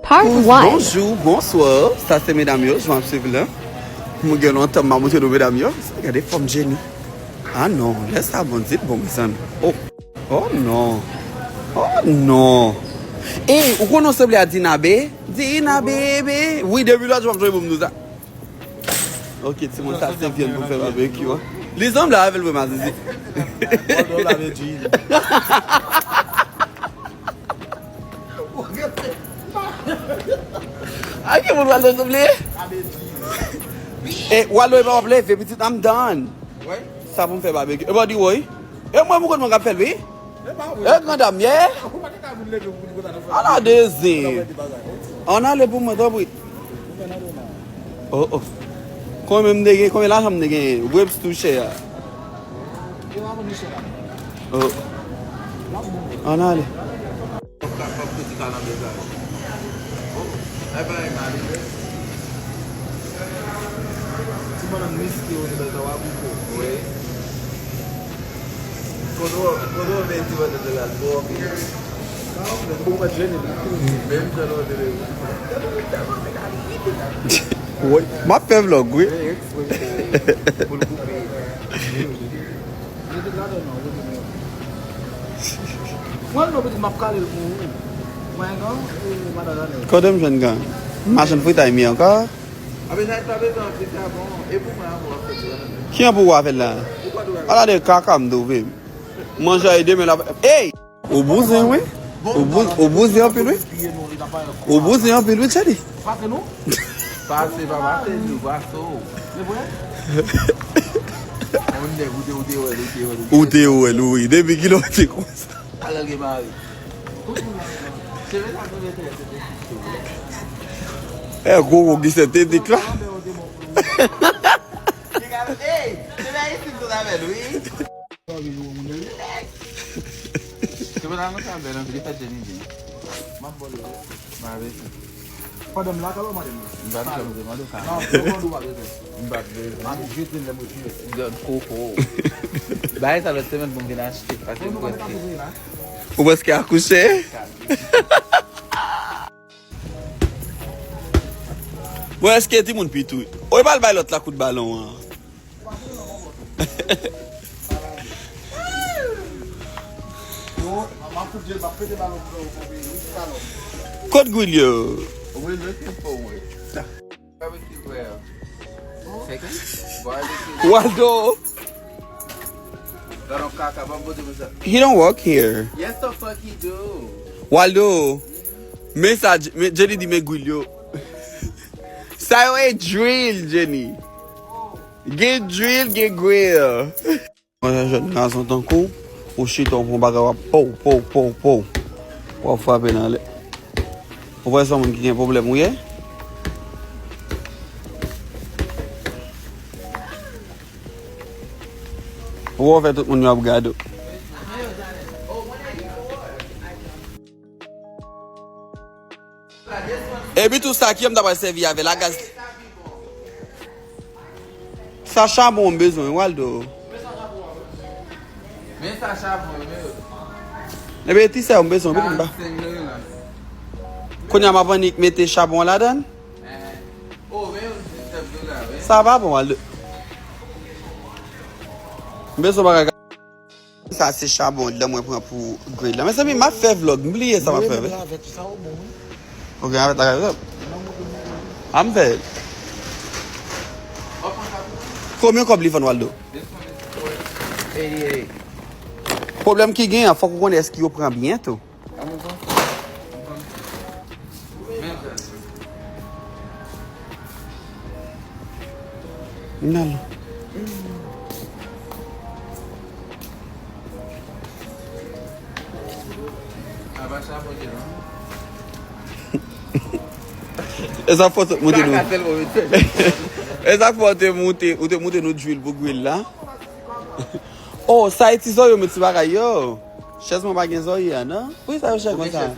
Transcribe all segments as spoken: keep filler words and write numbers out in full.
Part one. Bonjou, bonswa. Sa se medam yo, jan w ap swiv la. Mwen gen lontan m pa montre nou medam yo. Gade fòm Jenny. Ah non, lè sa bon, di l bon, mezanmi. Oh. Oh non. Oh non. Ey, ou konnen w sanble a Dina B? Dina bebe. Wi, depi lòt jou m ap jwenn pou m di w sa. Ok, timoun, sa se vyann pou fè babekyou an. Li sanble avè l vre, mazizi. A ki moun Waldo sanble? E, Waldo, e pa w ap leve, pitit, I'm done. Sa pou m fè babekyou. E pa w di woy. E mwen, mwen konn mwen k ap fè l, wi. E grandam, ye. Ala de zen. Ann ale pou mwen, tanpri. Oh, oh. Konbyen m te gen, konbyen lajan m te genyen? Webs tou chè a. Oh. Ann ale. Ti madanm miske ou se bèl sa w ap bouke. Wi. Kote w, kote w veye ti madanm nan la twò byen. Ou pa jene la. Menm jan nou te leve. Woy, m ap fè vlòg, wi. Wi, eksprè pou l koupe. Mwen non pitit m ap kale l pou ou. Mwen gang e madan Janèl. Kote m jwenn gang? M machann fritay m ye ankò. Ape sa pa bezwen anpil chabon. E pou mwen ankò w ap fè ti madanm. Ki an pou w a fè l la? Ou pa dwe. Ala de kaka m twouve. Manje a e demen la. Ey! Ou bouzen, wi. Ou bou-, ou bouzen anpil, wi. Ou bouzen anpil, wi, Tchèdi. Pase nou? Pase, pa pase nou, pase w. Yon nèg, ou te, ou te wè l, ou te wè l, ou te wè l. Ou te wè l, wi. Depi kilè w te konsa? Alè l gen mari. Cheve sa tou nèt, nèt. E, gwo, gwo, ki sentetik la. Ey, se bèl isit tout avè l, wi. Se pa nan sa bèl anpil, li fè Jenny byen. M ap ba w li. M ap ret. Pandan m la, talè w mande m. M pa bezwen mande w ka. Non, ou mande w pa bezwen. M pa bezwen. M ap jete l lè m retire. Gad koko. Bay sa lòt semèn pou m vin achte, paske m prèske. Ou prèske akouche? Bon, èske timoun pi tou? Ou pral bay lòt la kout balon an. Kot gwil yo? Waldo. He don't work here. Yes, the fuck he do. Waldo. Men sa, men, Jenny di men gwil yo. Sa yo e drill, Jenny. Gen drill, gen grill. Mwen jèn gason tankou w, ou chita, ou pran bagay, w ap pow, pow, pow, pow. W ap frape nan lè. Ou wè se yon moun ki gen pwoblèm ou ye? Ou wè w fè tout moun yo ap gade w. Epi tou sa ki yo m ta pral sèvi avè l la gaz. Sa chabon m bezwen, Waldo. Men sa chabon yo, men yo. Ebyen ti sè m bezwen, epi m ba. Kounye a m ap annik mete chabon ladan. Sa pa bon, Waldo. M bezwen bagay. Sa se chabon dan mwen pran pou grill la. Mezanmi, m ap fè vlòg. M bliye sa m ap fè, wi. Ok, avèk la kay. A m fè. Konbyen kòb li vann, Waldo? Pwoblèm ki gen an, fòk ou konnen èske yo pran byen tou. Nan. E sa fòt moute nou. E sa fòt moute, ou te moute nou drill pou grill la. Oh, sa e ti zòrye yo met ti bagay yo. Chèz mwen pa gen zòrye a, non? Poukisa yo chè konsa?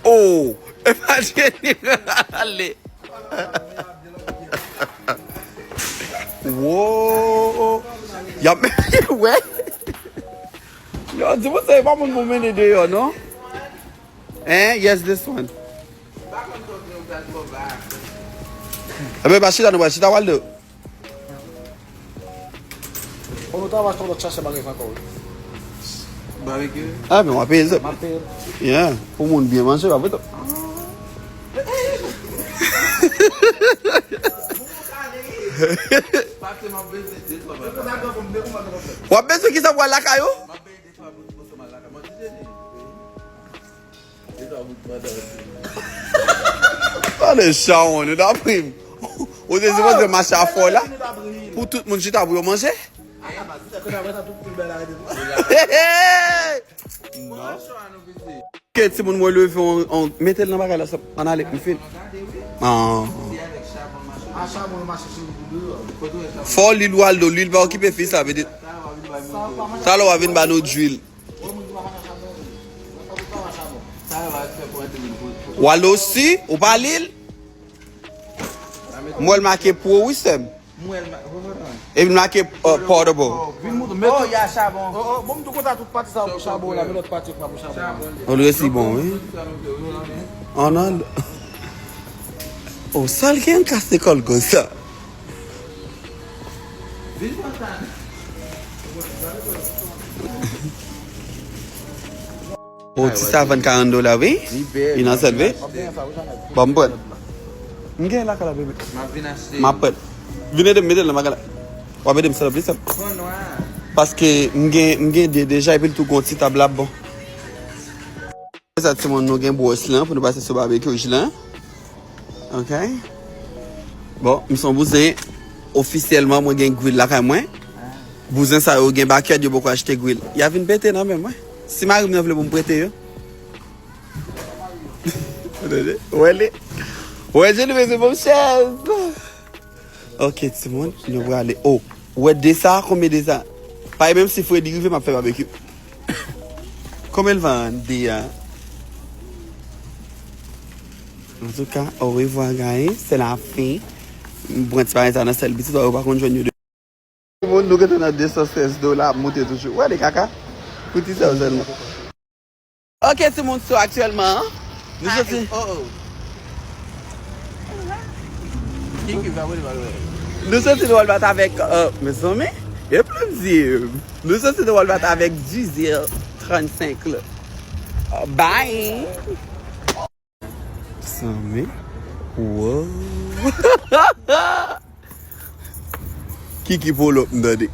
Oh, e pa Jenny rale. Wow. Y ap, wè. Yo, di mwen sa, e pa moun pou mennen deyò, non? Hein? Yes, this one. Ebyen, pa chita, nou pa chita, Waldo. Ou nou ta va chita lòt chache bagay ankò. Barbecue. Ah, men w ap peye zòt. M ap peye. Yeah. Pou moun byen manje, pa vre tou. Pase m ap bezwen de twa bagay. W ap bezwen ki sa pou al lakay ou? M ap bezwen de twa bout pou sou mal lakay. Mwen di Jenny. De twa bout pandan. Pale chawon, nou ta prim. Ou te sipoze mache a fò la. Pou tout moun chita pou yo manje. Mwen chwa nou piti. Ke timoun mwen leve on, on mete l nan bagay la sa ann ale m fin. Ah. A chabon yo mache sou wout deyò. Fò lil Waldo, lil pa okipe fi sa pitit. Talè w a vin ba nou djwil. Waldo si, ou pa lil? M wè l make pro wi sè m. Epi l make uh, portable. Vin moutre men. Oh, y a chabon. Oh, oh, bon, m tou kontan tout pati sa pou chabon la, men lòt pati pa pou chabon. Ou resi bon wi. An an. O sal gen kase kòl konsa. Vin kontan. O ti savann karant dola wi. Li nan sèt wi. Bon m pran. M gen lakay la bebe. M ap vin achte. M ap pran. Vin ede m mete l nan bagay la. W ap ede m sèt ap li sèt. Fò nwa. Paske m gen m gen de deja epi l tou gon ti tab la bon. Sa timoun nou gen bwòs lan pou nou pase sou babekyouj lan. Ok. Bon, m son bouzen. Ofisyèlman mwen gen gwil lakay mwen. Bouzen sa yo gen bakyad yo poko achte gwil. Y a vin pete nan men mwen. Si mari m nan vle pou m prete yo. Ou wè li? Ou wè je nou bezwen bon chèz. Ok timoun, nou prale. Oh, ou wè de sa, konbyen de sa? Paske menm si Fredi rive m ap fè babekyou. Konbyen l vann de a? Antouka, orevwa guys, se la fen. M pran ti bagay sa nan sèl pitit, yo pa konn jwenn yo de. Moun nou gentan nan de san sèz dola ap moute toujou. Wè de kaka. Pou ti sèl sèlman. Ok timoun, so aktyèlman nou soti. Oh, oh. Kiki va wè, va wè. Nou soti nan Walmart avèk euh, mezanmi, e plezi. Nou soti nan Walmart avèk dizer trannsenk la. Bye. Mezanmi. Wow. Kiki polo m tande.